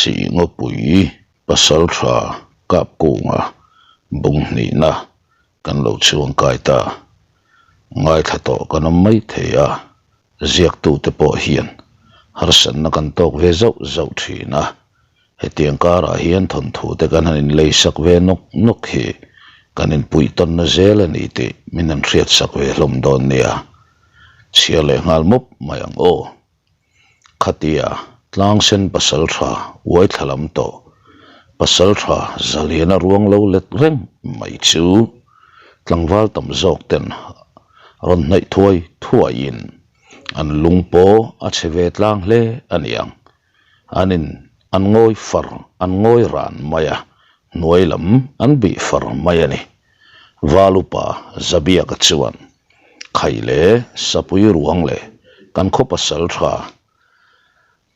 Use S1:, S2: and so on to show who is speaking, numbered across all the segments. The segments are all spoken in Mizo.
S1: Sihngawpui Pasaltha Kapkunga bung hnihna kan lo chhuangkai ta. Ngaithla tawh kan awm mai thei a, ziaktute pawh hian harsatna kan tawk ve zauh zauh thin a, hetiang karah hian thawnthu te kan han inleisak ve nawk nawk hi kan inpuihtawnna zel a ni tih min han hriatsak ve hlawm dawn nia. Chhiar leh nghal mawp mai ang aw. Khatia tlangsen pasal tha uai thla lam tawh, pasal tha zaliana ruang lo let reng mai chu tlangval tam zawk ten rawn hnaih thuai thuaiin an lung pawh a chhe ve tlang hle a niang. An in an ngawi far an ngawi ran mai a, hnuai lam an bih far mai a ni. Valupa Zabiaka chuan Khai le Sapui ruang leh kan khaw pasal tha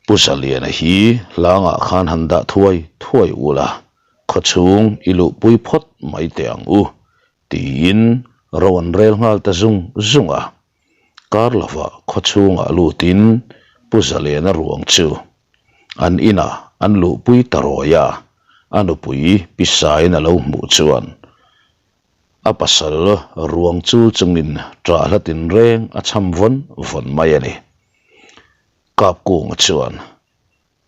S1: Pu Zaliana hi hlangah khan han dah thuai thuai ula, khawchhung i luhpui phawt mai teh ang u, tiin ro an rel nghal ta zung zung a. Kar lovah khawchhungah lutin Pu Zaliana ruang chu an inah an luhpui ta rawi a, a nupui Pi Saiin a lo hmuh chuan A pasal ruang chul chungin ṭah hla tinreng a cham vawn vawn mai a ni. Kapkunga chuan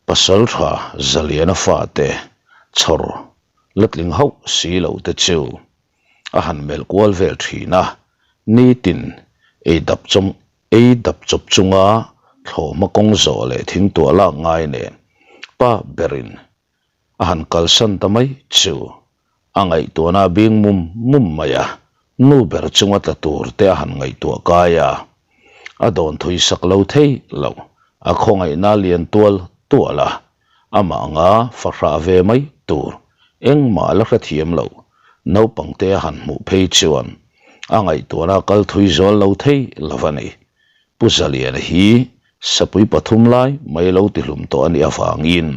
S1: pasal ṭha Zaliana fate chhawr la tling hauh si lo te chu a han melh kual vel ṭhin a, nitin ei dap chawm ei dap chawp chunga thlawhhma kawng zawh leh thingtuah lak ngai nen pa berin a han kalsan ta mai chu a ngaihtuahna a bing mum mum mai a, nu ber chunga tla tur te a han ngaihtuah kai a, a dawn thui sak lo thei lo, a khawngaihna lian tual tual a, amah anga fahrah ve mai tur engmah la hrethiam lo naupang te a han hmuh phei chuan a ngaihtuahna a kal thui zual lo thei lo a ni. Pu Zaliana hi sapui pathum lai mai lo tihlum tawh a nih avangin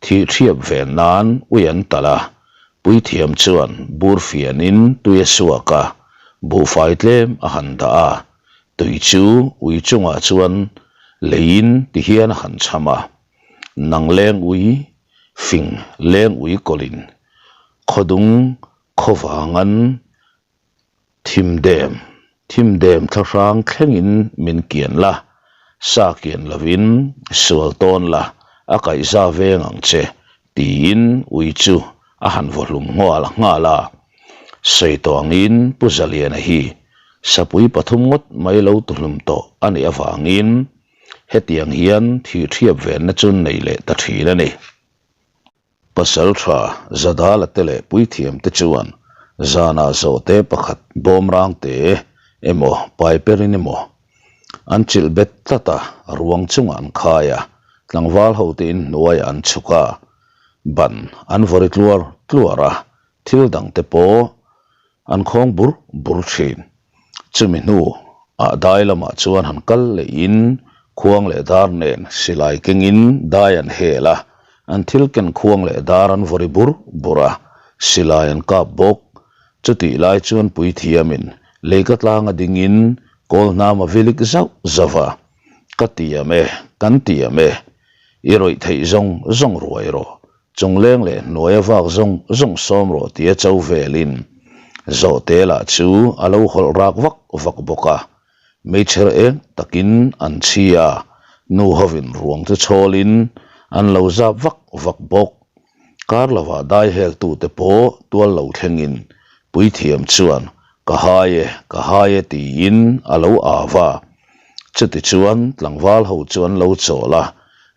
S1: thih thiap ve nan ui an talh a, puithiam chuan bur fianin tui a suak a, buhfai tlem a han dah a, tui chu ui chungah chuan leiin ti hian a han cham a, nang leng ui fing leng ui kawlhin khawdung khawvangan Thim dem, thim dem thlahrang thlengin min kian la, sa kian lovin sual tawn la, a kaihza veng ang che, tiin ui chu a han vaw hlum nghal nghal a. Sawi tawh angin Pu Zaliana hi sapui pathum ngawt mai lo tuhlum tawh a nih avangin hetiang hian thih thiap venna chu nei leh ta thin a ni. Pasal tha Zadala te leh puithiam te chuan zanah zawhte pakhat bawmrang te emaw paiperin emaw an chilh bet tlat a, ruang chungah an khai a, tlangval ho te inhnuaiah an chhuk a, ban an vawri tluar tluar a, thil dang te pawh an khawng bur bur thin. Chumi hnu ah dai lamah chuan han kal leh in khuang leh dar nen silai kengin dai an hel a, an thil ken khuang leh dar an vawri bur bur a, silai an kap bawk. Chutih lai chuan puithiamin leika tlanga dingin kawl hnam a vilik zauh zauh a, Ka tiam e, kan tiam e, i rawih theih zawng zawng ruai rawh, Chungleng leh hnuaia vak zawng zawng sawm rawh tia cho velin Zawhte lah chu a lo hawlh rak vak vak bawk a. Meichher eng takin an chhi a, nu hovin ruang chu chhawlin an lo zap vak vak bawk. Kar lovah dai heltute pawh tual lo thlengin puithiam chuan ka hai e, ka hai e tiin a lo au a. Chutichuan tlangval ho chu an lo chawl a,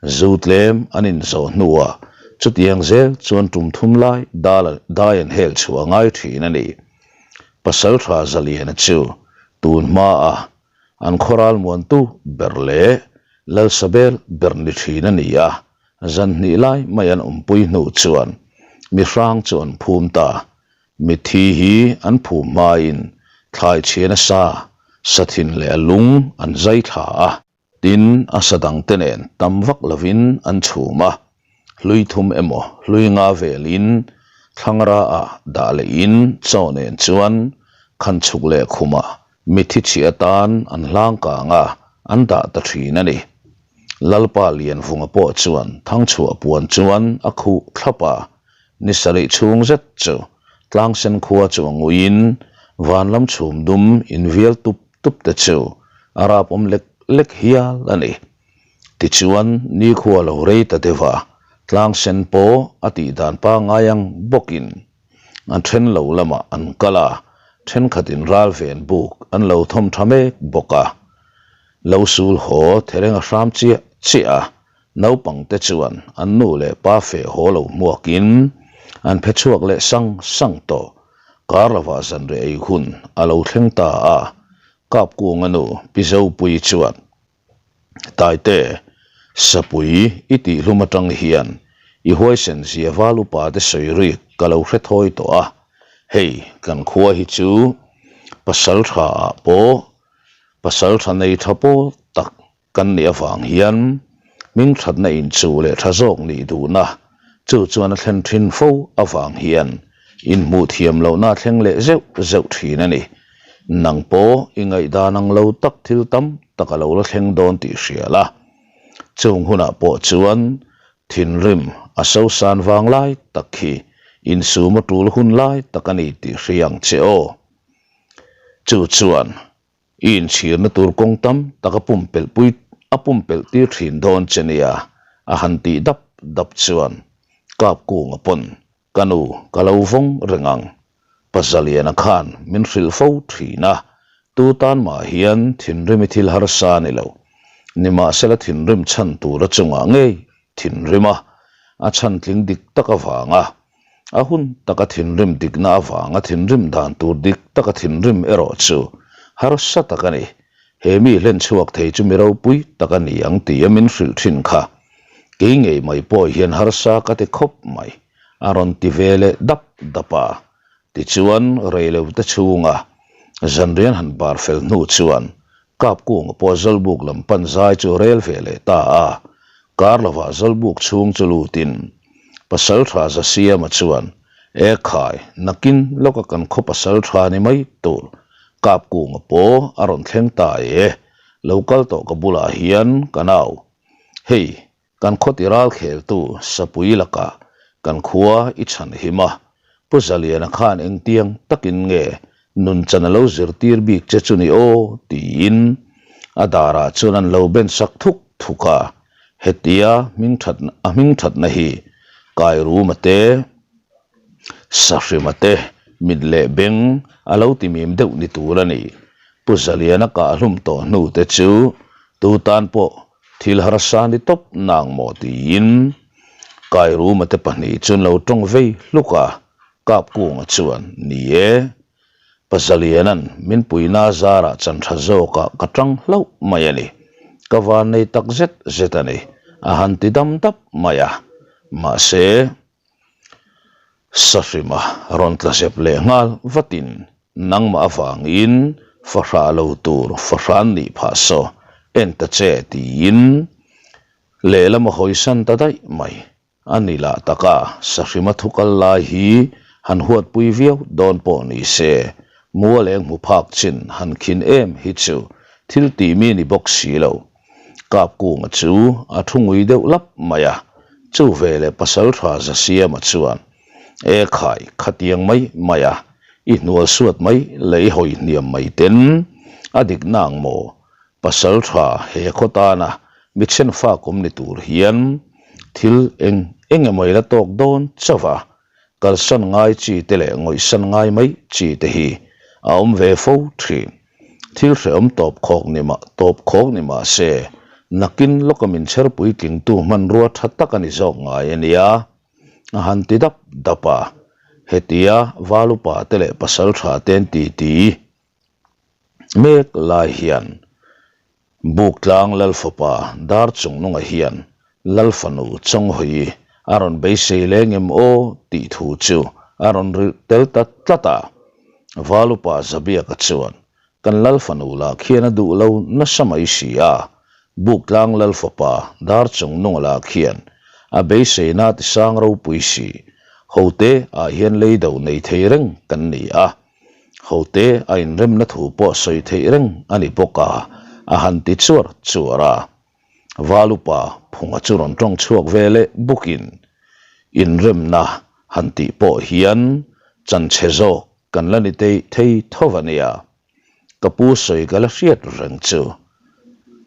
S1: zu tlem an inzawh hnuah chutiang zel chuan tum thum lai dal dai an hel chhuah ngai thin a ni. Pasaltha Zaliana chu tun hmaa an khawral muantu ber leh Lalsabel ber ni thin a ni a, zan hnih lai mai an awmpui hnu chuan mi hrang chu an phum ta. Mitthi hi an phum hmain thlai chhian a sa, sathin leh a lung an zai thla a. Tin, a sa dangte nen tam vak lovin an chhum a, hlui thum emaw hlui nga velin thlangra ah dah lehin chaw nen chuan khan chhuk leh khumah mitthi chhi atan an hlang kang a, an dah ta thin a ni. Lalpa Lianvunga pawh chuan Thangchhuah puan chuan a khuh thlap a, ni sarih chhung zet chu Tlangsen khua chu a nguiin vanlam chhum dum invial tup tup te chu a rap awm lek lek hial a ni. Tichuan nikhua lo rei ta deuh a, Tlangsen pawh a tihdan pangngai ang bawkin An then lo lamah an kal a, thenkhatin ral ven buk an lo thawm tha mek bawk a. Lo sul haw thereng a hram chiah chiah a, naupangte chuan an nu leh pa feh haw lo hmuakin an phe chhuak leh sang sang tawh. Kar lovah zanriah ei hun a lo thleng ta a, Kapkunga nu Pi Zopuii chuan Taite, Sapui i tihhlum atang hian i huaisen zia val upa te sawi rik ka lo hre thawi tawh a, hei kan khua hi chu pasal tha ah pawh pasal tha nei tha pawl tak kan nih avang hian hmingthatna inchuh leh tha zawk nih duhna chu chuan a thlen thin fo avang hian inhmuh thiam lohna a thleng leh zeuh zeuh thin a ni. Nang pawh i ngaihdan ang lo tak thil tam tak a lo la thleng dawn tih hria la. Chung hunah pawh chuan thinrim a sosan vang lai tak khi insum a tul hun lai tak a ni tih hria ang che aw. Chu chuan I inchhirna tur kawng tam tak a pumpelh pui a pumpelh tir thin dawn che nia, a han tih dap dap chuan Kapkunga pawn ka nu ka lo vawng reng ang. Pazaliana khan min hrilh fo thin a, tu tan mah hian thinrim i thil harsa a ni lo. Nimahsela thinrim chhan tura chungah ngei thinrim a, a chhan tling dik tak avanga a hun taka thinrim dikna avanga thinrim dan tur dik taka thinrim erawh chu harsa tak a ni. He mi hlen chhuak thei chu mi ropui tak a ni ang tih a min hrilh thin kha. Kei ngei mai pawh hian harsa ka ti khawp mai, a rawn ti ve leh dap dap a. Tichuan, reilote chhunga zanrian han bar fel hnu chuan Kapkunga pawh Zawlbuk lam pan zai chu rel ve leh ta a. Kar lovah Zawlbuk chhung chu lutin Pasaltha Zasiama chuan, E khai, nakin lawka kan khaw pasaltha ni mai tur Kapkunga pawh a rawn thleng ta e, lo kal tawh ka bulah hian ka nau. Hei, Kan khaw ti ral kheltu Sapui lakah kan khua i chhan him a, Pu Zaliana khan engtiang takin nge nunchan a lo zirtir bik che chu ni aw tiin a darah chuan an lo ben sak thuk thuk a, hetia hmingthat a hmingthatna hi Kairuma te Sahrima te mit leh beng a lo ti mim deuh ni tur a ni. Pu Zaliana kah hlum tawh hnu te chu tu tan pawh Thil harsa ni tawp nang maw tiin Kairuma te pahnih chuan lo tawng vei hluk a, Kapkunga chuan, Ni e, Pazaliana'n min puina zarah chan tha zawkah ka tang hlauh mai a ni, ka van nei tak zet zet a ni, a han ti dam dap mai a, mahse, Sahrima rawn tla zep leh nghal vatin nangmah avangin fahrah lo tur fahran nih phah saw en ta che tiin lehlam a hawisan ta daih mai. A ni lah taka Sahrima thu kal lai hi han huatpui viau dawn pawh ni se, mual eng hmu phak chin han khin em hi chu thil tih mi ni bawk si lo. Kapkunga chu a thu ngui deuh lap mai a, chu veleh Pasaltha Zasiama chuan, E khai, khatiang mai mai a, i hnual suat mai leh i hawi hniam mai ten a dik nang maw? Pasaltha he khaw tana mi chhenfak awm ni tur hian thil eng eng emaw i la tawk dawn chauh a, kalsan ngai chi te leh ngawihsan ngai mai chi te hi a awm ve fo thin. Thil hrehawm tawp khawk ni mah tawp khawk ni mah se, nakin lawka min chher puitlingtu hmanrua tha tak a ni zawk ngai a nia, a han ti dap dap a. Hetia Valupa te leh pasal tha te an titi mek lai hian Buktlang Lalfapa dar chungnunga hian Lalfanu Chawnghawi a rawn beisei leng em aw tih thu chu a rawn rilh tel ta tlat a. Valupa Zabiaka chuan, Kan Lalfanu lah khian a duh lo nasa mai si a, Buktlang Lalfapa dar chungnunga lah khian a beiseina tisang ropui si, hote ah hian leido nei thei reng kan ni a. Hote a inremna thu pawh sawi theih reng a ni bawk a, a han ti chuar chuar a. Valupa phunga chu rawn tawng chhuak ve leh bawkin, Inremna han tih pawh hian chanchhe zawk kan la ni teih thei tho a nia. Ka pu sawi ka la hriat reng chu.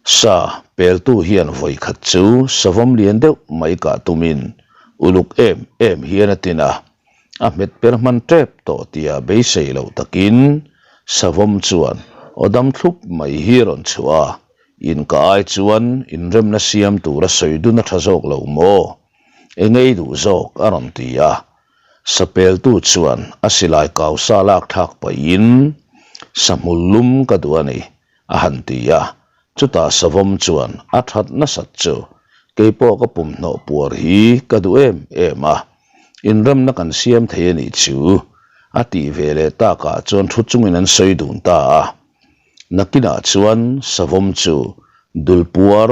S1: Sa peltu hian vawi khat chu savawm lian deuh mai kah tumin uluk em em hian a tin a, a hmet per hman tep tawh tia beisei loh takin savawm chuan aw dam thlup mai hi rawn chhuah a, in ka ai chuan inremna siam tura sawi dun a tha zawk lo maw? Engei duh zawk a rawn ti a. Sapeltu chuan a silai kausa lak thlak pahin, Sahmul lum ka duh a ni, a han ti a. Chutah Savawm chuan a that nasat chu, Keipawh ka pumhnawh puar hi ka duh em em a, inremna kan siam thei a nih chu, a tih ve leh takah chuan thu chungin an sawi dun ta a. Nakinah chuan Savawm chu dul puar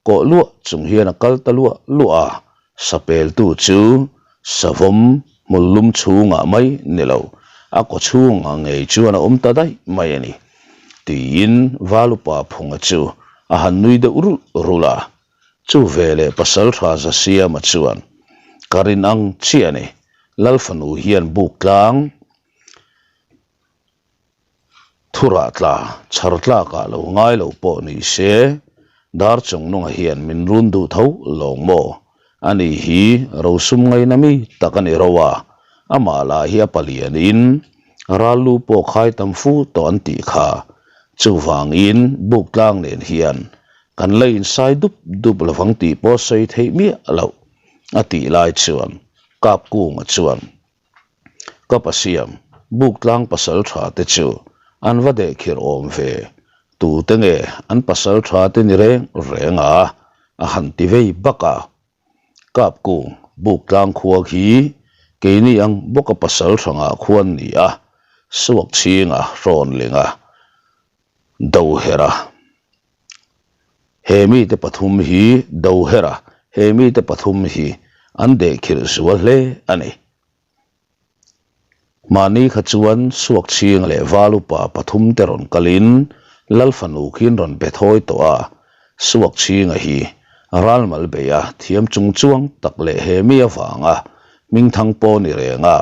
S1: Kawh luah chung hian a kal ta luah luah a, sapeltu chu savawm hmul lum chhungah mai ni lo, a kaw chhungah ngei chuan a awm ta daih mai a ni, tiin Valupa Phunga chu a han nui deuh rulh rulh a. Chu veleh Pasaltha Zasiama chuan, Ka rin ang chiah a ni, Lalfanu hian buk tlang Thurah tla chhar tlakah lo ngai lo pawh ni se, dar chung nunga hian min run duh tho lawng maw? Ani hi rosum ngaina mi tak a ni ro a, amah lah hi a palianin ral lu pawh khai tam fu tawh an tih kha. Chuvangin buk tlang nen hian kan la insai dup dup lovang tih pawh sawi theih miah loh, a tih lai chuan Kapkunga chuan Ka pasiam, Buktlang pasal tha te chu an va dehkhirh awm ve, tute nge an pasal tha te ni reng reng a? a han ti vei bak a. Kapkung, Buktlang khua khi keini ang bawka pasal tha ngah khua an ni a, suak chhinga hrawn linga Dohera. He mite pathum hi Dohera, he mite pathum hi an dehkhirh zual hle a ni. Mahni kha chuan Suakchhinga leh Valupa pathum te rawn kalin Lalfanu khian rawn be thawi tawh a, Suakchhinga hi ralmal beia thiam chung chuang tak leh he mi avanga hmingthang pawh ni reng a,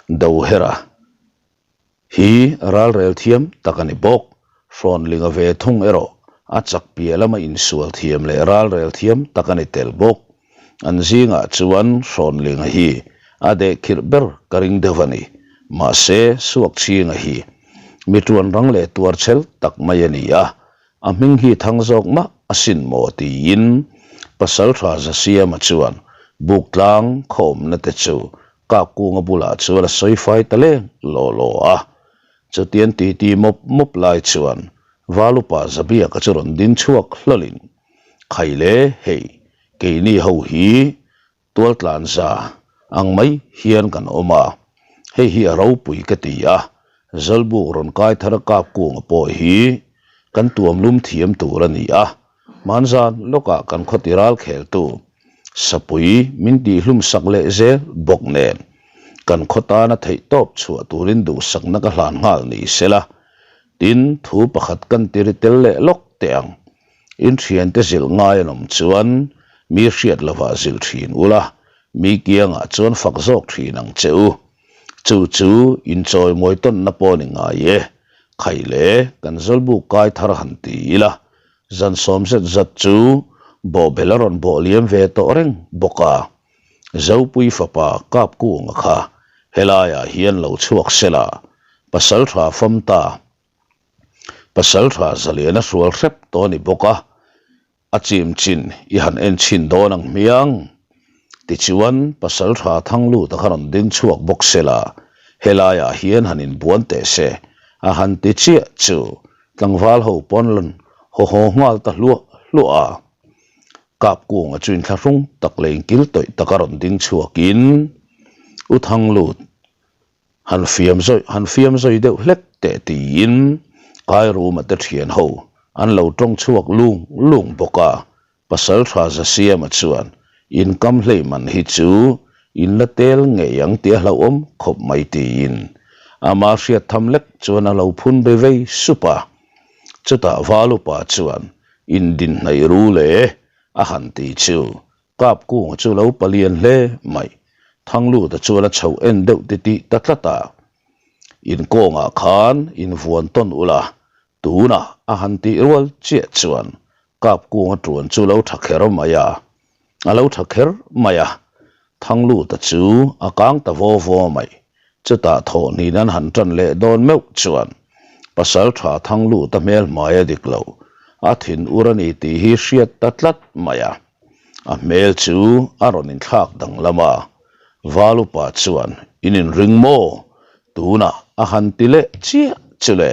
S1: Dohera. Hi ralrel thiam tak a ni bawk. Hrawnlinga ve thung erawh a chak piah lama insual thiam leh ralrel thiam tak a ni tel bawk. An zingah chuan Hrawnlinga hi a dehkhirh ber ka ring deuh a ni. Mahse, Suakchhinga hi mi tuan rang leh tuarchhel tak mai a ni a, A hming hi thang zawk mah a sin maw tiin Pasaltha Zasiama chuan Buktlang khawmna te chu Kapkunga bulah chuan a sawi fai ta leng law law a. Chutian titi mawp mawp lai chuan Valupa Zabiaka chu rawn ding chhuak hlawlin, Khaile hei keini ho hi Tualtlan za ang mai hian kan awm a, hei hi a ropui ka ti a, Zawlbuk rawn kai thar a kap kunga pawh hi kan tuam lum thiam tur a ni a, hmanzan lawkah kan khawti ral kheltu Sapui min tihhlum sak leh zel bawk nen kan khaw tana theih tawp chhuah turin duhsakna ka hlan nghal ni sela, tin thu pakhat kan ti ri tel leh lawk teh ang. In thiante zilh ngai an awm chuan mi hriat lovah zilh thin ula, mi kiangah chuan fak zawk thin ang che u. Chu chu inchawi mawi tawnna pawh ni ngai e. Khai le, kan zawlbuk kai thar han ti ila, zan sawm zet zat chu bawhbel a rawn bawh liam ve tawh reng bawk a. Zopui fapa Kapkunga kha helaiah hian lo chhuak sela, Pasaltha fam ta. Pasal tha zalian a hrual hrep tawh a ni bawk a, a chim chin i han en chhin dawn ang hmiang. Tichuan, pasal tha Thangluta kha rawn ding chhuak bawk se la, helaiah hian han inbuan teh se, a han ti chiah chu tlangval ho pawn rawn haw haw nghal ta hluah hluah a. Kapkunga chu inthlahrung tak leh inkil tawih taka rawn ding chhuakin, U Thanglut, Han fiam zawih han fiam zawih deuh hlek teh tiin Kairuma te thian ho an lo tawng chhuak lung lung bawk a, Pasal tha Zasiama chuan in kam hlei man hi chu in la tel ngei ang tih a hlauhawm khawp mai tiin ama hriat tham lek chuan a lo phun be vei sup a. Chutah Valupa chuan. Indinhnaih ru le a han ti chu Kapkunga chu lo palian hle mai. Thangluta chuan a chhoh en deuh titih ta tlat a. Inkawngah khan invuan tawn ula, tunah a han tih rual chiah chuan Kapkunga tuan chu lo tha kher mai a. A lo tha kher mai a. Thangluta chu a kang ta vaw vaw mai. Chutah thawhhnin an han tan leh dawn meuh chuan Pasaltha Thangluta hmel hmai a dik lo, a thin ur a ni tih hi hriat ta tlat mai a. A hmel chu a rawn inthlak danglam a, Valupa chuan in inring maw? Tunah a han ti leh chiah chu le.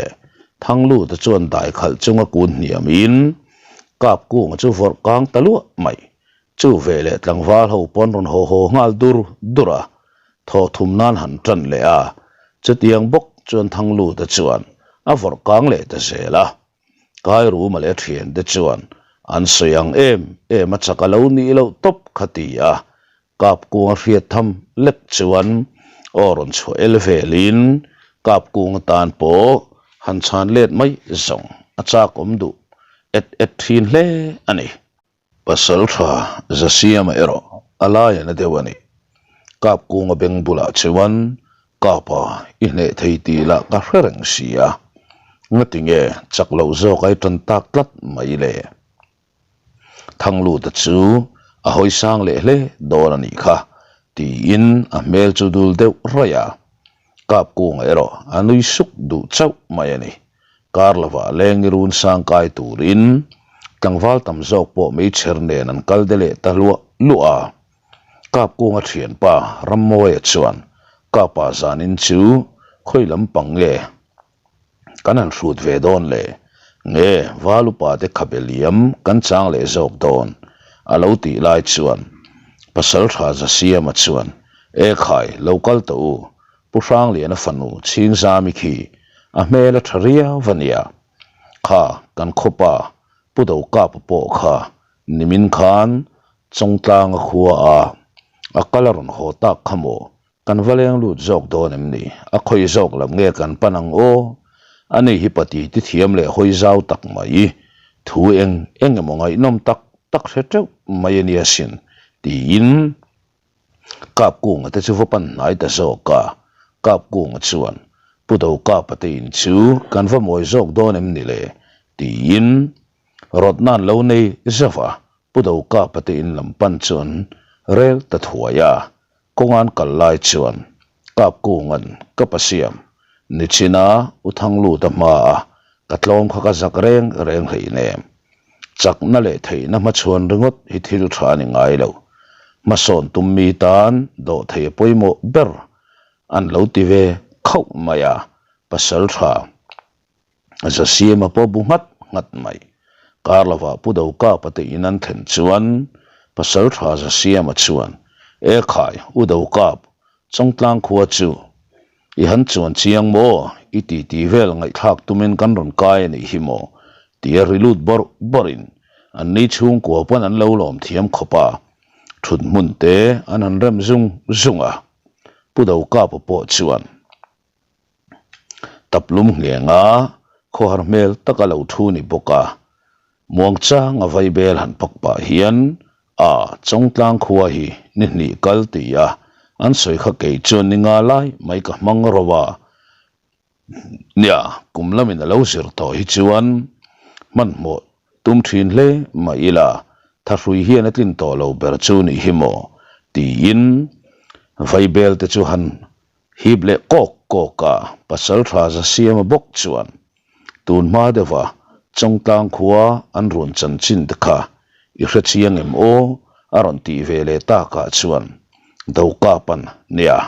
S1: Thangluta chuan daikhalh chunga kun hniamin Kapkunga chu vawrh kang ta luah mai. Chu veleh tlangval ho pawn rawn haw haw nghal dur dur a, thaw thum nan han tan leh a, chutiang bawk chuan Thangluta chuan a vawrh kang leh ta zel a. Kairuma leh thiante chuan an sawi ang em em a chak a lo nih loh tawp kha ti a, Kapkunga hriat tham lek chuan aw rawn chhuah el velin Kapkunga tan pawh han chhan let mai zawng a chak awm duh et et thin hle a ni. Pasal tha Zasiama erawh a lai a na deuh a ni. Kap kunga beng bulah chuan Kapa i hneh thei tih lah ka hre reng si a, ngati nge chak loh zawk ai tan tak tlat mai le? Thangluta chu a hawi sang leh hle dawn a nih kha tiin a hmel chu dul deuh raih a. Kap kunga erawh a nui suk duh chauh mai a ni. Kar lovah lengi run sang kai turin tlangval tam zawk pawh meichher nen an kal de leh ta luah luah a. Kapkunga thianpa Rammawia chuan Kapa zanin chu khawi lampang nge kan han hrut ve dawn le? Nge Valupa te khabe liam kan chang leh zawk dawn? a lo tih lai chuan Pasaltha Zasiama chuan Ekhai lo kal tawh u Pu Hrangliana fanu Chhingzami khi a hmel a tha riau a nia. Kha kan khawpa Pu Dokapa pawh kha nimin khan Chawngtlanga khua a a kal a rawn haw tak kha maw? Kan va leng lut zawk dawn em ni? A khawi zawk lam nge kan pan ang aw? Ani hi pati ti thiam leh hawi zau tak mai, thu eng eng emaw ngaihnawm tak tak hre teuh mai a nia sin tiin Kapkunga te chu va pan hnai ta zawk a, Kapkunga chuan, Pu Dokapa te in chu kan va mawi zawk dawn em ni le? tiin rawtna an lo nei zauh a, Pu Dokapa te in lam pan chuan rel ta thuai a, kawngan kal lai chuan Kapkunga'n ka pasiam nichina U Thangluta hmaa ka tlawm kha ka zak reng reng hleinem. Chakna leh theihna hmachhuan ringawt hi thil tha a ni ngai lo. Hmasawn tum mi tan dawhthei a pawimawh ber an lo ti ve khauh mai a, pasal tha Zasiama pawh bu nghat nghat mai. Kar lovah Pu Dokapa te in an thlen chuan pasal tha Zasiama chuan, Ekhai, U Dokap, Chawngtlang khua chu I han chuan chiang maw? I titi vel ngaihthlak tumin kan rawn kai a nih hi maw? tia ri lut bawrh bawrhin an ni chhungkua pawn an lo lawm thiam khawp a, thut hmun te an han rem zung zung a. Pu Dokapa pawh chuan taplum ngheng a, khawhar hmel taka lo thu ni bawk a, Muangchang a vaibel han pak pah hian a Chawngtlang khua hi ni hnih kal ti a an sawi kha kei chuan ni nga lai mai ka hmang ro a. Nia, kum lamin a lo zir tawh hi chuan hmanhmawh tum thin hle mah ila thahrui hian a tlin tawh lo ber chu nih hi maw tiin vaibel te chu han hip leh kawk kawk a, Pasaltha Zasiama bawk chuan Tun hma deuha Chawngtlang khua an rawn chanchin te kha i hre chiang em aw? a rawn tih ve leh takah chuan Dokapan, Nia,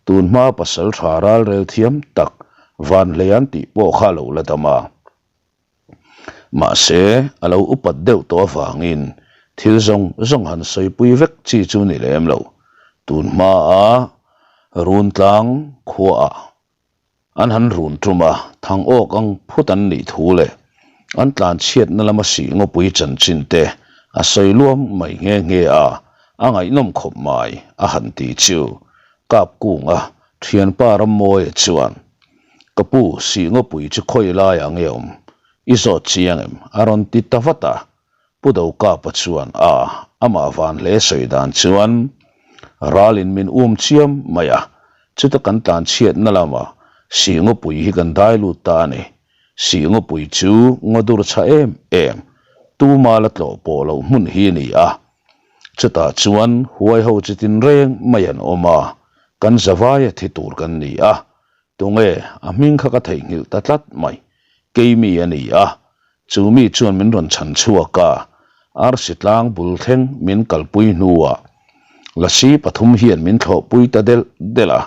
S1: tun hma pasal tha ralrel thiam tak Vanhleian tih pawh kha lo la dam a. Mahse, a lo upat deuh tawh avangin thil zawng zawng han sawipui vek chi chu ni lem lo. Tun hmaa Runtlang khuaah An han run tum a, thang awk ang phut an nih thu leh an tlanchhiatna lama sih ngawpui chanchin te a sawi luam mai nghe nghe a, a ngaihnawm khawp mai a han ti chu. Kapkunga thianpa Rammawia chuan, Ka pu, sih ngawpui chu khawi laiah nge awm? I zawt chiang em? a rawn ti ta vat a. Pu Dokapa chuan a amah van hle sawi dan chuan ralin min um chiam mai a, chuta kan tlan chhiatna lamah Sihngawpui hi kan dai lut ta a ni. Sihngawpui chu ngaw dur chha em em, tuma la tlawh pawh loh hmun hi a ni a. Chutah chuan huai ho chi tin reng mai an awm a, kan zavaia thi tur kan ni a. Tunge a hming kha ka theihnghilh ta tlat mai, keimi a ni a, chu mi chuan min rawn chhan chhuak a, arsi tlang bul thleng min kalpui hnuah lasi pathum hian min thlawhpui ta delh delh a,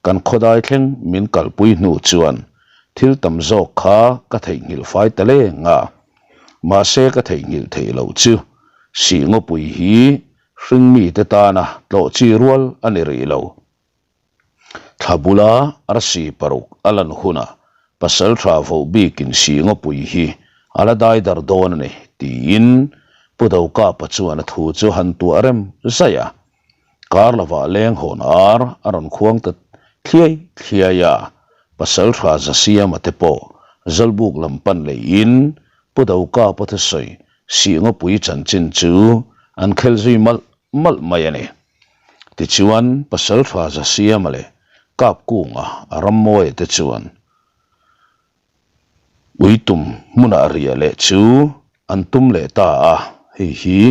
S1: kan khawdai thleng min kalpui hnu chuan thil tam zawk kha ka theihnghilh fai ta leng a, mahse ka theihnghilh theih loh chu Sihngawpui hi hringmite tana tlawh chi rual a ni rih lo. Thla bula arsi paruk a lan hunah pasal tha voh bikin Sihngawpui hi a la dai dar dawn a ni, tiin Pu Dokapa chuan a thu chu han tuah rem zaih a. Kar lovah leng hawn ar a rawn khuang ta thliai thliai a, pasal tha Zasiama te pawh Zawlbuk lam pan leiin Pu Dokapa thusawi Sihngawpui chanchin chu an khel zui malh malh mai a ni. Tichuan, Pasalṭha Zasiama leh Kapkunga a rammawia te chuan Uitum hmunah riah leh chu an tum leh ta a, hei hi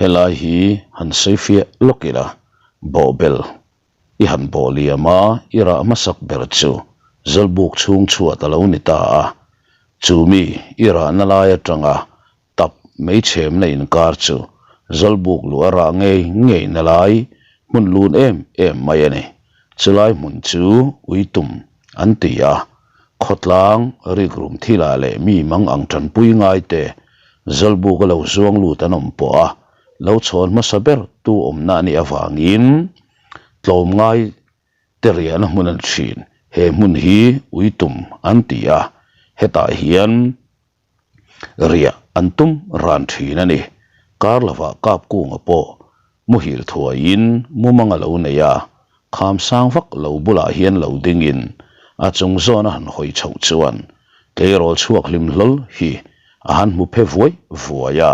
S1: helai hi han sawi fiah lawk ila, bawhbel i han bawh liam a, i rah hmasak ber chu Zawlbuk chhung chhuat a lo ni ta a, chu mi i rahna lai atanga Tap mei chhemna inkar chu Zawlbuk luh a rah ngei ngei na lai hmun lun em em mai a ni. Chulai hmun chu Uitum an ti a, khawtlang rikrum thilah leh mi mang ang tanpui ngai te Zawlbuk a lo zuang lut an awm pawh a, lo chhawn hmasa ber tu awmna a nih avangin tlawmngai te riahna hmun a ni thin. He hmun hi Uitum an ti a, hetah hian Riah an tum ran thin a ni. Kar lovah kap kunga pawh muhil thuaiin mumang a lo nei a, kham sang vak lo bulah hian lo dingin a chung zawn a han hawi chhoh chuan tleirawl chhuak hlim hlawl hi a han hmu phe vuai vuai a.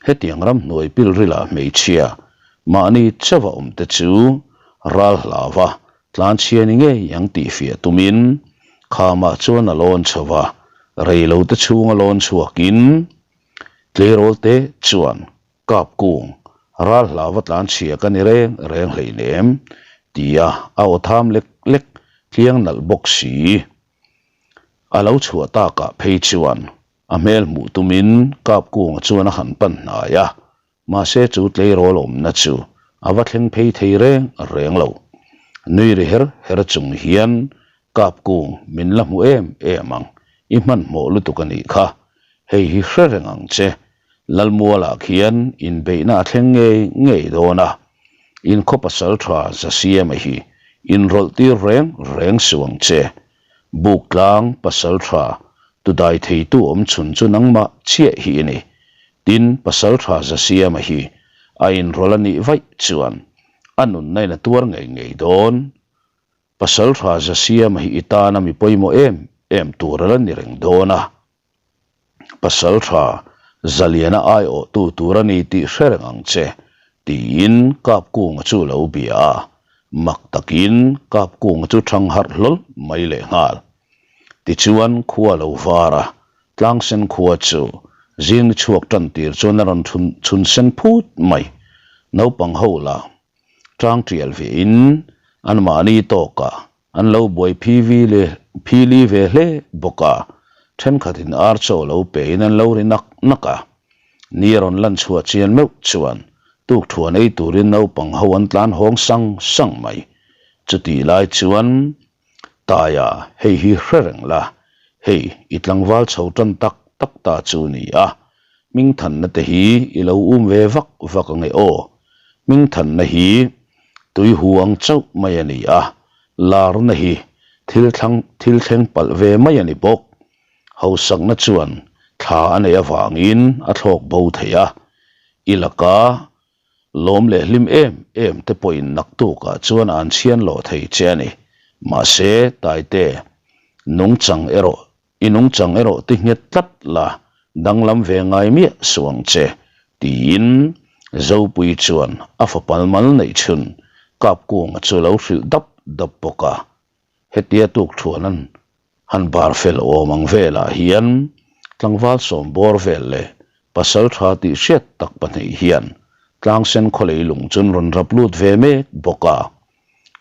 S1: Hetiang ramhnuai pilrilah hmeichhia mahni chauh a awm te chu ral hlauva Tlanchhia ni ngei ang tih fiah tumin khamah chuan a lawn chho va, reilote chhunga lawn chhuakin tleirawl te chuan kap kung ral hlauva tlanchhia ka ni reng reng hleinem tia a aw tham lek lek tliang nalh bawk si. A lo chhuah takah phei chuan a hmel hmuh tumin kap kunga chuan a han pan hnai a, Mahse chu tleirawl awmna chu a va thleng phei thei reng reng lo. Nui ri her her chung hian kap kung min la hmu em em ang, i hmanhmawh lutuk a nih kha. Hei hi hre reng ang che, Lalmualah khian inbeihna a thleng ngei ngei dawn a, in khaw pasal tha Zasiama hi inrawlh tir reng reng suh ang che. Buktlang pasal tha tudai theitu awm chhun chu nangmah chiah hi i ni. Tin, Pasalṭha Zasiama hi a inrawlh a nih vaih chuan a nunna in a tuar ngei ngei dawn. Pasalṭha Zasiama hi i tana mi pawimawh em em tur a la ni reng dawn a. Pasalṭha Zaliana aiawhtu tur a ni tih hre reng ang che, tiin Kapkunga chu lo bia a. Mak takin Kapkunga chu ṭhang harh hlawl mai lehnghal. Tichuan khua lo var a, Tlangsen khua chu zing ni chhuak tan tir chuan a rawn chhun chhun sen phut mai. Naupang ho lah tang tial ve in an mahni tawkah an lo buai phi vi leh phi li ve hle bawk a, thenkhat in ar chaw lo pe in an lo ri nak nak a. Ni a rawn lan chhuah chian meuh chuan tukthuan ei turin naupang ho an tlan hawng sang sang mai. Chutih lai chuan Taia, hei hi hre reng la, hei i tlangval chho tan tak tak ta chu ni a, hmingthanna te hi i lo um ve vak vak ange aw, hmingthanna hi tui hu ang chauh mai a ni a, larna hi thil thlang thil thleng palh ve mai a ni bawk, hausakna chuan thla a neih avangin a thlawk bo thei a, i laka Lawm leh hlim em em te pawhin naktukah chuan an chhian loh thei che a ni. Mahse, Taite, nungchang erawh, i nungchang erawh ti nghet tlat la, Danglam ve ngai miah suh ang che, tiin Zopuii chuan a fapal mal neih chhun Kapkunga chu lo hrilh dap dap bawk a. Hetia tukthuan an han bar fel awm ang velah hian tlangval sawm bawr vel leh pasal tha tih hriat tak pahnih hian tlangsen khaw leilung chu an rawn rap lut ve mek bawk a.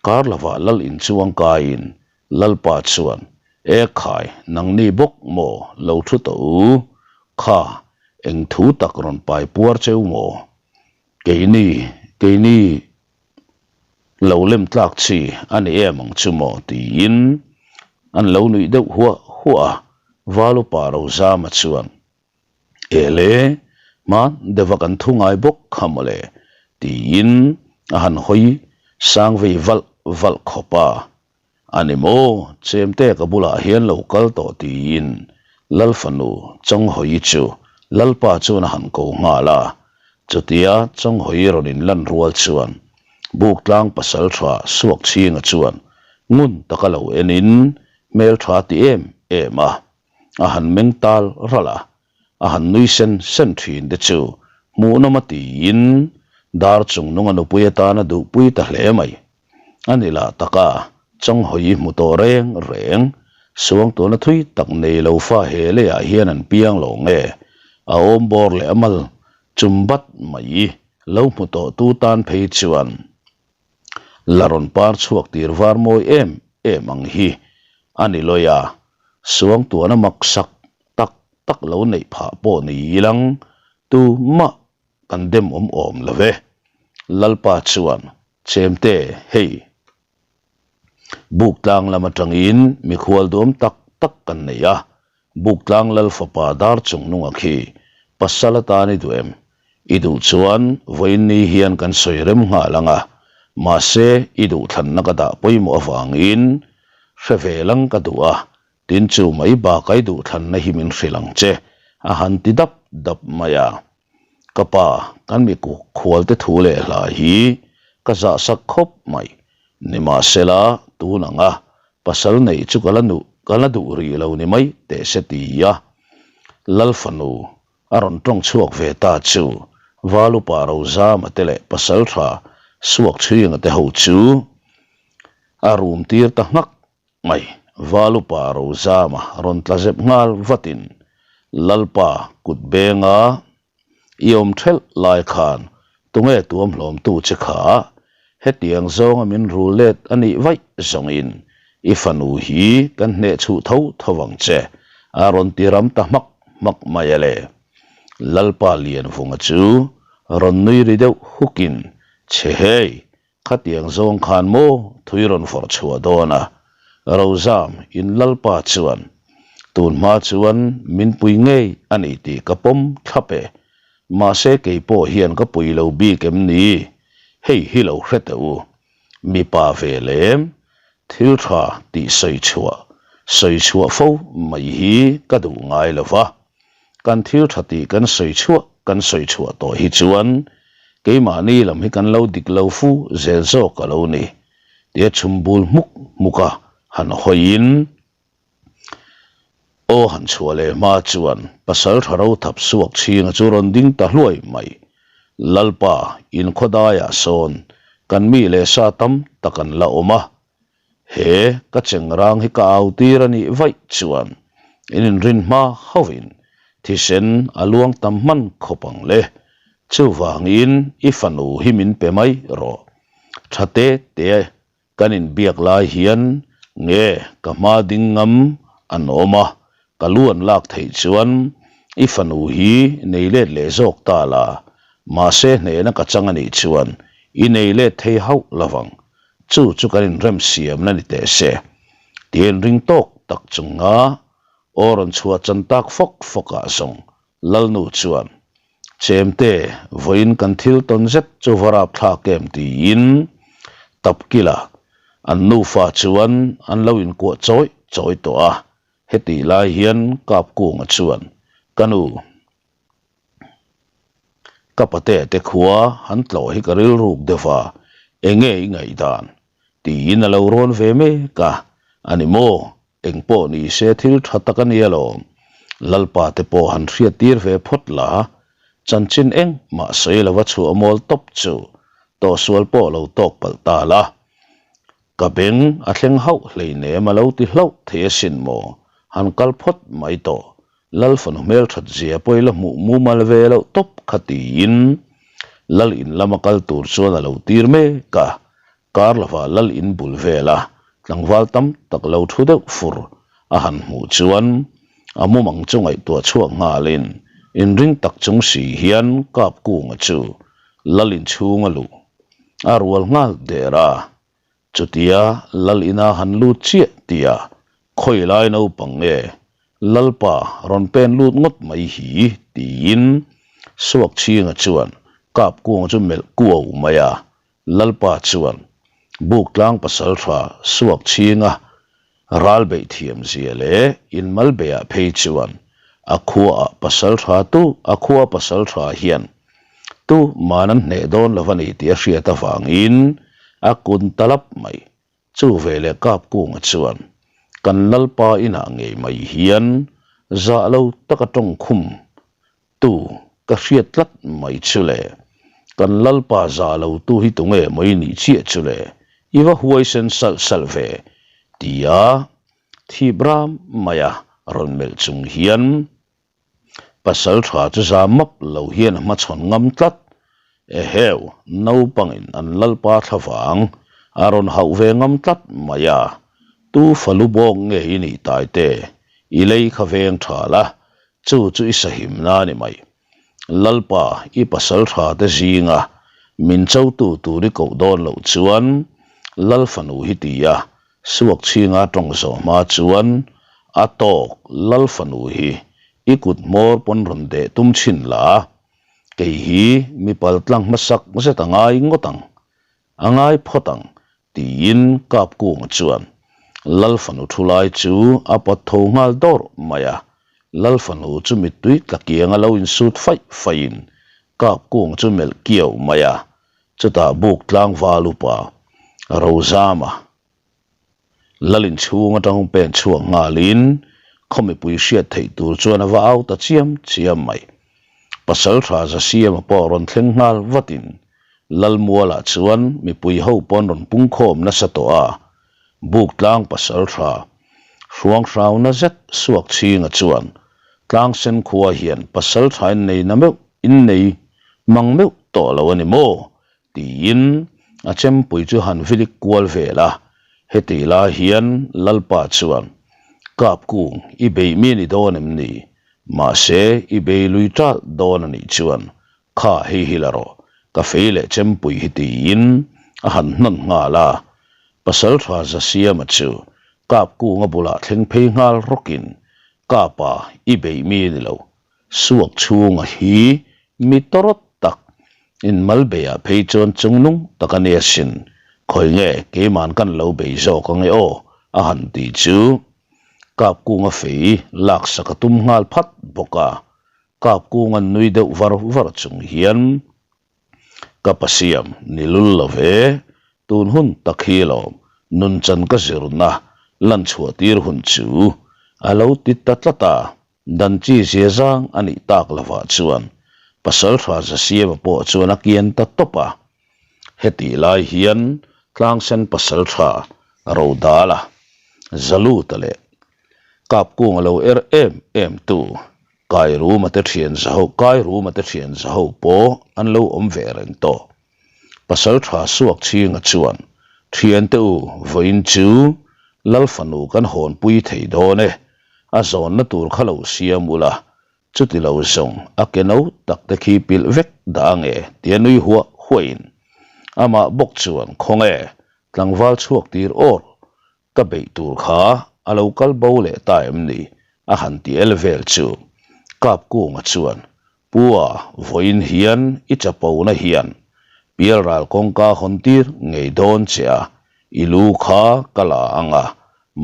S1: Kar lovah lal inchuang kaiin Lalpa chuan, E khai, nangni bawk maw lo thu tawh u? Kha, eng thu tak rawn pai puar cheu maw? Keini, keini lo lem tlak chi a ni em ang chu maw? tiin an lo nuih deuh huah huah a, Valupa Rozama chuan, Ele, hma deuha kan thu ngai bawk kha mawle, tiin a han hawi sang vei valh valh khawp a. A ni maw, chemte ka bulah hian lo kal tawh tiin Lal fanu Chawnghawi chu Lalpa chuan a han ko nghal a. Chutia Chawnghawi rawn inlan rual chuan Buktlang pasaltha Suakchhinga chuan ngun taka lo enin hmeltha ti em em a. A han meng tal ralh a, a han nui sen sen thin te chu hmuhnawm a tiin dar chung nunga nupui atana duhpui ta hle mai. A ni lah taka Chawnghawi hmu tawh reng reng, suangtuahna thui tak nei lo fa he leiah hian an piang lo nge, a awm bawr leh a mal chum bat mai lo hmu tawh tu tan phei chuan la rawn par chhuak tir var mawi em em ang hi a ni lawi a, suangtuahna mak sak tak tak lo neih phah pawh ni ilang tumah kan dem awm awm lo ve. Lalpa chuan, Chemte, hei, Buktlang lam atangin mikhual duam tak tak kan nei a, Buktlang Lal fapa dar chung nunga khi pasal atan i duh em? I duh chuan vawiin ni hian kan sawi rem nghal ang a, mahse i duhthlanna ka dah pawimawh avangin hre ve lang ka duh a, tin chu mai baka i duhthlanna hi min hrilh ang che, a han ti dap dap mai a. Ka pa, kan mi khualte thu leh hla hi ka zahsak khawp mai. Nimahsela, tun anga pasal neih chu ka la nuh, ka la duh rih lo ni mai teh se ti a. Lal fanu a rawn tawng chhuak ve ta chu Valupa Rozama te leh pasal tha Suakchhuinga te ho chu a rum tir ta nghak Mai, Valupa Rozama rawn tla zep nghal vatin Lalpa kut benga i awm thelh lai khan tunge tuam hlawmtu che kha hetiang zawnga min rul let a nih vaih zawngin i fanu hi kan hneh chhuh tho tho vang che a rawn ti ram ta hmak hmak mai a le. Lalpa Lianvunga chu rawn nui ri deuh hukin che hei Khatiang zawng khan maw thui rawn vawrh chhuah dawn a, Rozam in Lalpa chuan tun hma chuan min pui ngei a ni tih ka pawm thlap e, mahse kei pawh hian ka pui lo bik em ni? Hei hi lo hre teh u, mipa ve lem thil tha tih sawi chhuah sawi chhuah fo mai hi ka duh ngai lo va. Kan thil tha tih kan sawi chhuah kan sawi chhuah tawh hi chuan keimahni lam hi kan lo dik lo fu zel zawk a lo ni tia chhum bul hmuk hmuk a han hawiin aw han chhuah leh hma chuan pasal tha ro thap suak chhinga chu rawn ding ta hluai mai. Lalpa inkhawdaiah sawn kan mi leh sa tam tak an la awm a, He ka chengrang hi ka au tir a nih vaih chuan in inrin hma hauhin thisen a luang tam hman khawp ang le. Chuvangin i fanu hi min pe mai rawh. Tha te te kan inbiak lai hian nge ka hma ding ngam an awm a, ka lu an lak theih chuan i fanu hi nei let leh zawk ta la, mahse hnehna ka chang a nih chuan i nei let thei hauh lovang. Chu chu kan inrem siamna ni teh se, tia inring tawk tak chunga aw rawn chhuah chan tak fawk fawkah zawng Lalnu chuan, Chemte, vawiin kan thil tawn zet chu va rap thlak em tiin Tapkila an nufa chuan an lo inkuah chawi chawi tawh a, hetih lai hian Kapkunga chuan, Ka nu, Ka pate te khua han tlawh hi ka rilruk deuh a, enge i ngaihdan? tiin a lo rawn ve mek a, a ni maw? Engpawh ni se thil tha tak a ni alawm. Lalpa te pawh han hriattir ve phawt la, chanchin eng mah sawi lova chhuah mawl tawp chu tawhsual pawh lo tawk palh ta la. Ka beng a thleng hauh hleinem a lo ti hlauh thei asin maw, han kal phawt mai tawh, Lal fanu hmelthat zia pawh i la hmuh mumal ve loh tawp kha tiin Lal in lama kal tur chuan a lo tir mek a, kar lovah Lal in bul vela tlangval tam tak lo thu deuh fur a han hmuh chuan a mumang chu ngaihtuah chhuak nghalin inring tak chung si hian Kapkunga chu Lal in chhunga luh a rual nghal der a. Chutia Lal ina han lut chiah tia khawi lai naupang nge Lalpa rawn pen lut ngawt mai hi tiin Suakchhinga chuan Kapkunga chu melh kuau mai a, Lalpa chuan Buktlang pasaltha Suakchhinga ral beih thiam zia leh inmal beihah phei chuan a khuaah pasaltha tu a khua pasaltha hian Tu man an hneh dawn lo a ni tih a hriat avangin a kun ta lap mai. Chu veleh Kapkunga chuan kan Lalpa inah ngei mai hian zah lo taka tawngkhum tu ka hriat tlat mai chu le. Kan Lalpa zah lo tu hi tunge maw i nih chiah chu le, i va huaisen salh salh ve tia thip ram maia rawn melh chung hian Pasal tha chu za map lo hian a hmachhawn ngam tlat. Eheu, naupangin an lalpa thlavang a rawn hauh ve ngam tlat mai a. Tu falu bawk nge i nih taite, i lei kha veng tha la, chu chu i sahimna a ni mai. Lalpa, i pasal tha te zinga min chotu tur i koh dawn loh chuan Lal fanu hi ti a, Suak chhinga tawng zawh hma chuan a tawk Lal fanu hi i kut hmawr pawn rawn deh tum chhin la, kei hi mi pal tlang hmasak zet a ngai ngawt ang, a ngai phawt ang tiin Kapkunga chuan Lal fanu thu lai chu a pawt tho nghal dawrh mai a, Lal fanu chu mittui tla kianga lo insut faih faihin Kapkunga chu melh kiau mai a, Chutah buk tlangval upa Rozama Lalin chhung atang pen chhuak nghalin khaw mipui hriat theih tur chuan a va au ta chiam chiam mai. Pasaltha Zasiama pawh rawn thleng nghal vatin Lalmualah chuan mipui ho pawn rawn pungkhawm nasa tawh a, buk tlang pasaltha Hruanghrauna zet suak chhinga chuan Tlangsen khua hian pasaltha in nei na meuh in nei mang meuh tawh lo a ni maw? tiin a chempui chu han vilik kual vel a. Hetih lai hian Lalpa chuan, Kapkung, i bei mi ni dawn em ni? Mahse, i bei lui ṭalh dawn a nih chuan kha hei hi la rawh, ka fei leh chempui hi tiin a han hnawn nghal a. Pasalṭha Zasiama chu Kapkunga bulah thleng phei nghal rawkin, Kapa, i bei mi ni lo, Suak chhunga hi mi tawrawt tak, inmal beiah phei chuan chungnung tak a nia sin, khawi nge keiman kan lo bei zawk ange aw a han ti chu Kapkunga fei laksak a tum nghal phat bawk a, Kapkunga'n nui deuh var var chung hian Ka pasiam ni lul lo ve, tun hun tak hi lawm nunchan ka zirna lan chhuah tir hun chu a lo ti ta tlat a. Dan chi zia zang a nih tak lovah chuan Pasaltha Zasiama pawh chuan a kian ta tawp a. Hetih lai hian Tlangsen Pasaltha Rodala, Zaluta leh Kapkunga lo er em em tu Kairuma te thian zaho Kairuma te thian zaho pawh an lo awm ve reng tawh. Pasaltha Suakchhinga chuan, Thiante u, vawiin chu Lal fanu kan hawnpui thei dawn e, a zawnna tur kha lo siam ula, chuti lo zawng a ke no tak te khi pilh vek dah ange tia nui huah huahin amah bawk chuan khawnge tlangval chhuak tir awr ka beih tur kha a lo kal bo leh ta em ni a han ti el vel chu Kapkunga chuan Pua vawiin hian i chapona hian pialral kawngka hawn tir ngei dawn che a, i lu kha ka la ang a,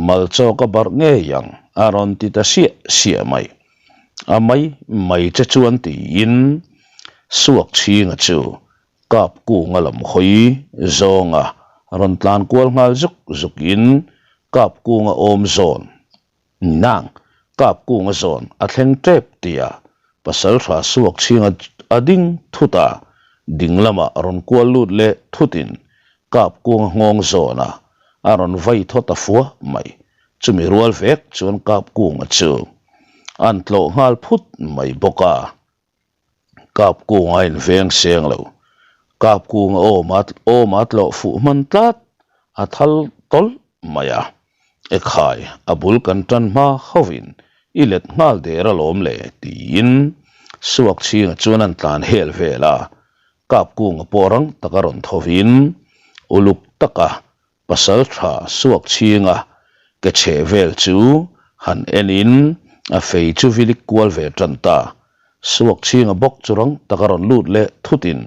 S1: mal chaw ka barh ngei ang a rawn ti ta siah siah mai. A mai mai che chuan tiin Suak chhinga chu kap kunga lam hawi zawnga rawn tlan kual nghal zuk zukin kap kunga awm zawn Nang! Kapkunga zawn a thleng tep tia Pasaltha suak chhinga a ding thut a, ding lamah rawn kual lut leh thutin Kapkunga nghawng zawnah a rawn vai thaw ta fua mai. Chumi rual vek chuan Kapkunga chu an tlawh nghal phut mai bawk a. Kapkunga a inveng seng lo. Kapkunga awm a awm a tlawh fuh hman tlat a thal tawlh mai a. Ekhai, a bul kan tan hma hovin i let nghal der alawm le tiin Suak chhinga chuan an tlan hel vel a. Kapkunga pawh rang taka rawn thovin uluk taka Pasal tha suak chhinga ke chheh vel chu han enin a fei chu vilik kual ve tan ta. Suak chhinga bawk chu rang taka rawn lut leh thutin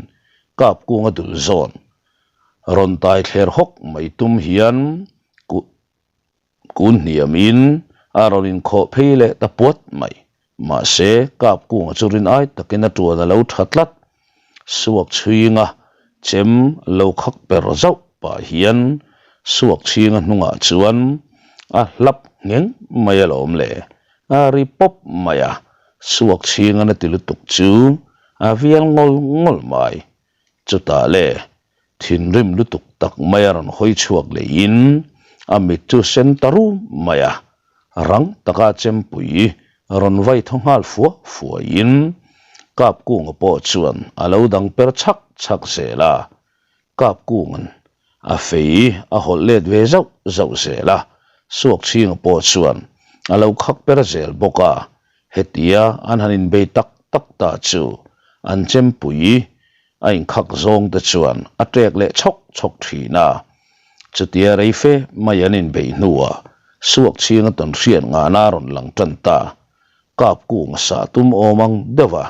S1: kap kunga dul zawn rawn tai thler hawk mai tum hian kun hniamin a rawn inkhawh phei leh ta puat mai. Mahse, kap kunga chu rin ai takin a tuan a lo tha tlat. Suak chhinga chem lo khak per zauh pah hian suak chhinga hnungah chuan a hlap ngheng mai alawm le. A ri pawp mai a, suak chhinga na ti lutuk chu a vial ngawl ngawl mai. Chutah le, thinrim lutuk tak mai a rawn hawi chhuak leiin a mit chu sen ta rum mai a, rang taka chempui rawn vai thaw nghal fua fuaiin Kapkunga pawh chuan a lo dang per chhak chhak zel a, Kapkunga'n a fei a hawlh let ve zauh zauh zel a, Suakchhinga pawh chuan a lo khak per zel bawk a, hetia an han inbei tak tak ta chu an chempui a inkhak zawng te chuan a ṭek leh chhawk chhawk ṭhin a. Chutia rei fe mai an inbeih hnuah Suakchhinga tawn hriat ngahna a rawn lang ṭan ta. Kap kung a sah tum awm ang deuh a,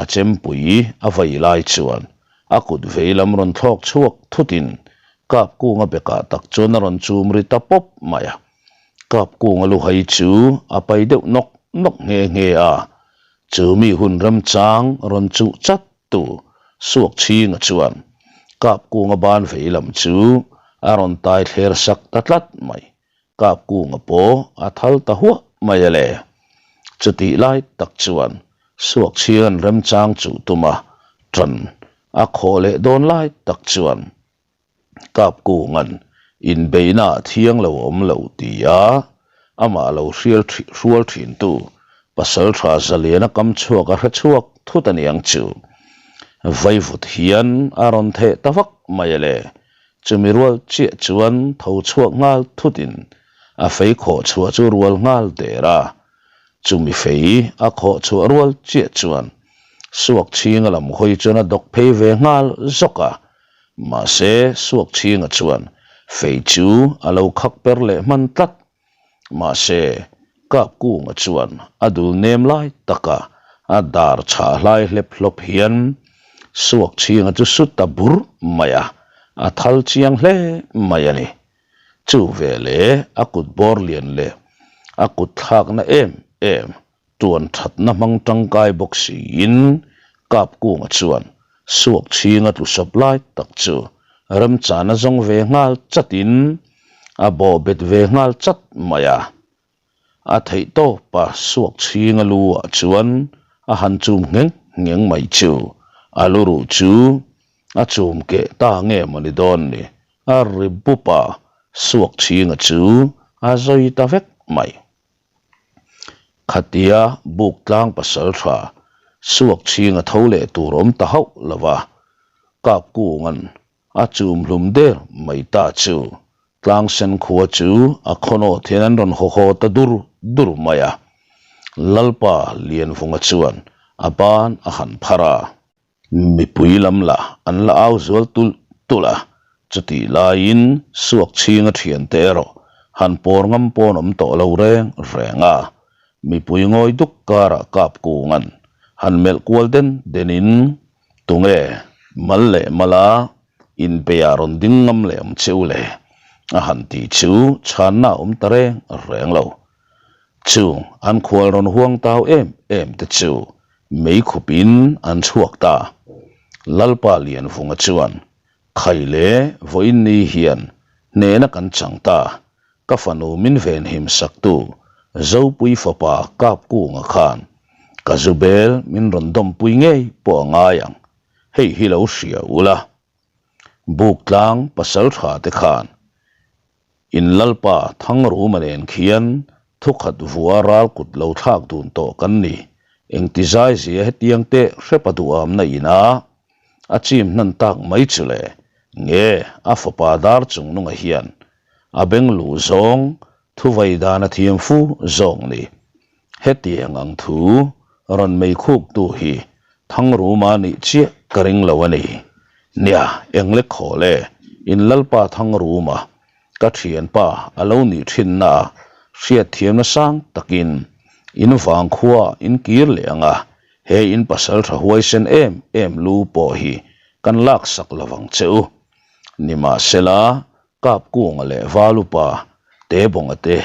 S1: a chempui a vai lai chuan a kut vei lam rawn thlawk chhuak thutin kap kunga bekah tak chuan a rawn chum ri ta pawp mai a. Kap kunga luhai chu a pai deuh nawk nawk nghe nghe a, chu mi hun remchang rawn chuh chat tu suak chhinga chuan kap kunga ban vei lam chu a rawn tai thler sak ta tlat mai. Kap kunga pawh a thal ta huah mai a le. Chutih lai tak chuan suak chhinga'n remchang chuh tuma ṭan a khawh leh dawn lai tak chuan Kap kunga'n inbeihna ah thiang lo awm lo tia amah lo hrial hrual thintu Pasalṭha Zaliana kam chhuak a hre chhuak thut a niang chu. Vaivut hian a rawn theh ta vak mai a le. Chumi rual chiah chuan tho chhuak nghal thutin a fei khawh chhuah chu rual nghal der a. Chumi fei a khawh chhuah rual chiah chuan suak chhinga lam hawi chuan a dawk phei ve nghal zawk a. Mahse suak chhinga chuan fei chu a lo khak per leh hman tlat. Mahse kap kunga chuan a dul nem lai taka a dar chhah hlai hlep hlawp hian suak chhinga chu su ta bur mai a, a thal chiang hle mai a ni. Chu veleh a kut bawr lian leh a kut thlakna em em tuan thatna hmang tangkai bawk siin kap kunga chuan suak chhinga tlu sawp lai tak chu remchana zawng ve nghal chatin a bawh bet ve nghal chat mai a. A theih tawpa suak chhinga lu ah chuan a han chum ngheng ngheng mai chu a lu ruh chu a chum keh ta nge maw ni dawn ni a ri bup a, suak chhinga chu a zawi ta vek mai. Khatia buk tlang pasal tha suak chhinga tho leh tur awm ta hauh lo va, kap kunga'n a chum hlum der mai ta chu tlang sen khua chu a khawnawt hian an rawn haw haw ta dur dur mai a. Lalpa Lianvunga chuan a ban a han phar a. Mipui lam lah an la au zual tulh tulh a, chutih laiin suak chhinga thiante erawh han pawr ngam pawn awm tawh lo reng reng a. Mipui ngawi duk karah kap kunga'n han melh kual den denin tunge mal leh mala inbeiah rawn ding ngam leh awm che u le a han tih chu chhanna a awm ta reng reng lo. Chung an khual rawn huang tau em em te chu Mei khupin an chhuak ta. Lalpa Lianvunga chuan, Khai le, vawiin ni hian hnehna kan chang ta. Ka fanu min venhim saktu. Zopui fapa Kapkunga khan ka zu bel min rawn dawmpui ngei pawh a ngai ang, hei hi lo hria ula. Buktlang pasaltha te khan In Lalpa Thangruma nen khian thukhat vua ral kut lo thlak dun tawh kan ni. Engti zai zia hetiang teh hrepa duhamna ina a chim hnan tak mai chu le? Nge a fapa dar chung nunga hian a beng luh zawng thuvei dan a thiam fu zawk ni. Hetiang ang thu rawn mei khuktu hi Thangruma nih chiah ka ring lo a ni. Nia, englek khawl e, in Lalpa Thangruma, ka thianpa a lo nih thinna a hriatthiamna sang takin in vangkhua in kir leh ang a, he in pasal tha huaisen em em lu pawh hi kan laksak lovang che u. Nimahsela, Kapkunga leh Valupa, Tebawnga te,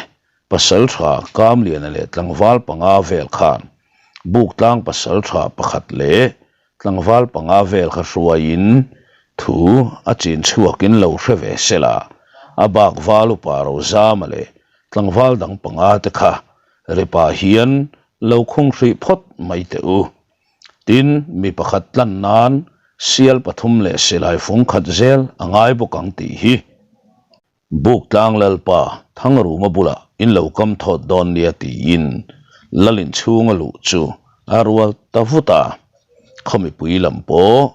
S1: Pasaltha Kamliana leh tlangval panga vel khan Buktlang pasaltha pakhat leh tlangval panga vel kha hruaiin thu a chin chhuakin lo hre ve sela, a bak Valupa Rozama leh tlangval dang panga te kha ripa hian lo khung hrih phawt mai teh u. Tin, mi pakhat tlan nan sial pathum leh silai fung khat zel a ngai bawk ang tih hi. Buktlang Lalpa Thangruma bulah in lo kam thawt dawn nia tiin Lal inchhunga luh chu a rual ta vut a. Khaw mipui lam pawh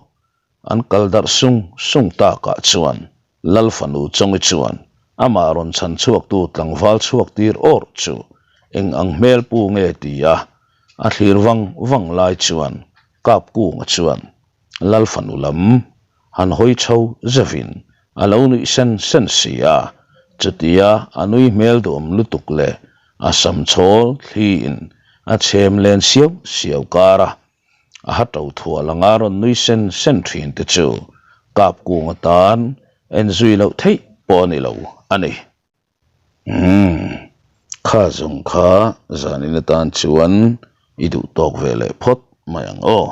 S1: an kal darh sung sung takah chuan Lal fanu Chawngi chuan amah rawn chhan chhuaktu tlangval chhuak tir awrh chu eng ang hmel pu nge tia a thlir vang vang lai chuan Kapkunga chuan Lal fanu lam han hawi chho zevin a lo nuih sen sen si a, chutia a nui hmel duam lutuk leh a sam chhawl thliin a chhem len siau siau kar a, a ha to thual anga rawn nui sen sen thin te chu kap kung atan en zui loh theih pawh a ni lo a ni. Umm, kha zawng kha zanin atan chuan i duh tawk ve leh phawt mai ang aw.